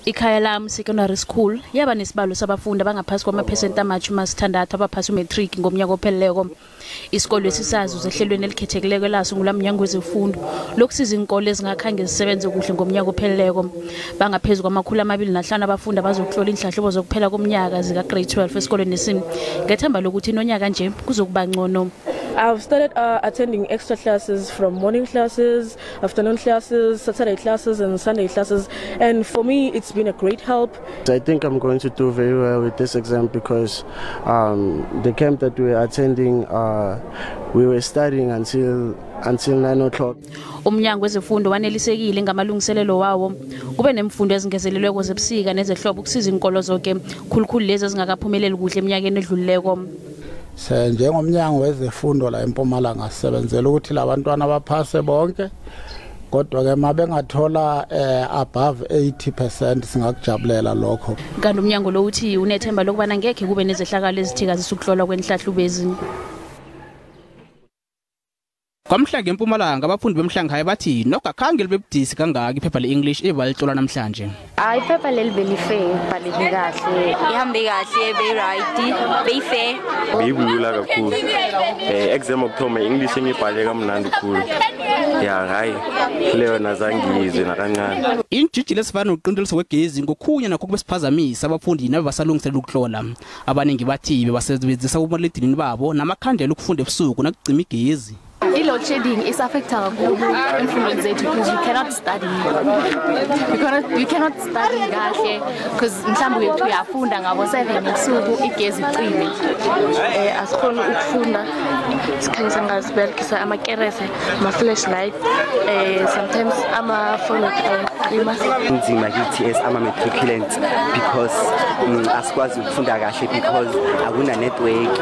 Ikhaya Lami Secondary School yaba nesibalo sabafundi abangaphasi kwamaphesenti ama-60 abaphasi umatric ngomnyaka opheleleko. Isikolo esisazuza ehlelweni elikhethekileko elasungulwa mnyango wezefundo lokusiza iinkolo ezingakhange zisebenze kuhle ngomnyaka opheleleko. Bangaphezu kwama-205 abafundi abazokuhlola inhlahlubo zokuphela komnyaka zika-grade 12 esikolweni esimi, ngethemba lokuthi nonyaka nje kuzokuba ngcono. I've started attending extra classes from morning classes, afternoon classes, Saturday classes and Sunday classes, and for me it's been a great help. I think I'm going to do very well with this exam because the camp that we were attending, we were studying until 9 o'clock. Umnyango wezefundo wanelisekile ngamalungiselelo wawo. Kube nemfundo ezingezelelweko zebusika nezehlobo ukusiza iinkolo zonke, khulukhulu lezi ezingakaphumeleli kuhle eminyakeni edlulileko. Njengomnyango wezefundo la eMpumalanga sisebenzela ukuthi labantwana baphase bonke, kodwa ke mabengathola above 80% singakujabulela lokho. Kanti umnyango lo uthi unethemba lokubana ngekhe kube nezehlakalo ezithikazisa ukuhlolwa kwenhlahlubo. Kwamhlanga eMpumalanga abafundi bemhlanga bathi nokho akhange libe budisi kangaka iphepha le-English ebalitlola namhlanje. Hayi, iphepha leli belifair, bhaleke kahle, ihambe kahle, beyi-right, beyi-fair. Beyibulula kakhulu. Exam okuthoma i-English engibhale kamnandi khulu. Ya hayi, leyo nazangizwe nakancane. Iintshijilo ezifana nokuqinteliswa kwegezi ngokhunye nakho kubesiphazamisa abafundi nabe basalungiselela ukuhlola. Abaningi bathi bebasebenzisa umaliledinini babo namakhandlela ukufunda ebusuku nakucima igezi. I-load shedding is affecta kakhulu emfundweni zethu because you cannot study. You cannot study kahle because mhlawumbe uyafunda ngabo 7 ebusuku igezi icime. Asikhona ukufunda, sikhanyisa ngaziberekisa amakerese, ama-flashlight, sometimes amafoni ayaqima. Kunzima kithi as ama-matriculants because asikwazi ukufunda kahle because akuna network.